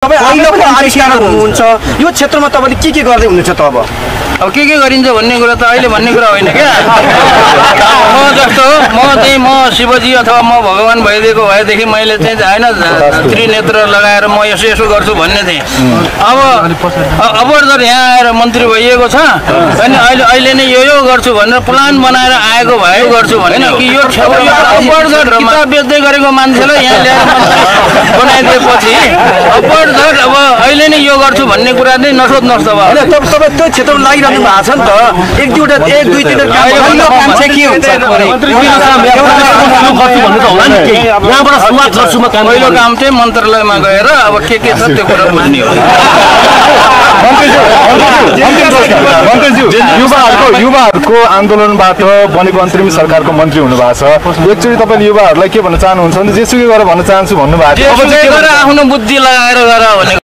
तपाईं अहिलेको आविष्कारक हुनुहुन्छ यो क्षेत्रमा तपाईले के गर्दै हुनुहुन्छ त अब के गरिन्छ भन्ने कुरा त अहिले भन्ने कुरा होइन क्या म शिवजी अथवा म भगवान भइदिएको भएदेखि मैले चाहिँ हैन त्रिनेत्र लगाएर म यसो यसो गर्छु भन्ने थिएँ। अब जर यहाँ आएर मन्त्री भइएको छ अनि अहिले नै यो गर्छु भनेर प्लान बनाएर आएको भए गर्छु भने कि यो किताब बेच्दै गरेको मान्छेलाई यहाँ ल्याएर मन्त्री बनाइदिएपछि अब अहिले नै यो गर्छु भन्ने कुरा चाहिँ नसोध्नुहोस् त। तपाईँ त्यो क्षेत्रमा लागिरहनु भएको छ नि त, एक दुई तीनटा काम चाहिँ के हुन्छ? पहिलो काम चाहिँ मन्त्रालयमा गएर अब के छ त्यो कुरा बुझ्ने हो। युवाहरूको आन्दोलनबाट बनेको अन्तरिम सरकारको मन्त्री हुनु भएको छ। एकचोटि तपाईँले युवाहरूलाई के भन्न चाहनुहुन्छ भने जेसुकै गरेर भन्न चाहन्छु भन्नुभएको छ। आफ्नो बुद्धि लगाएर गर भने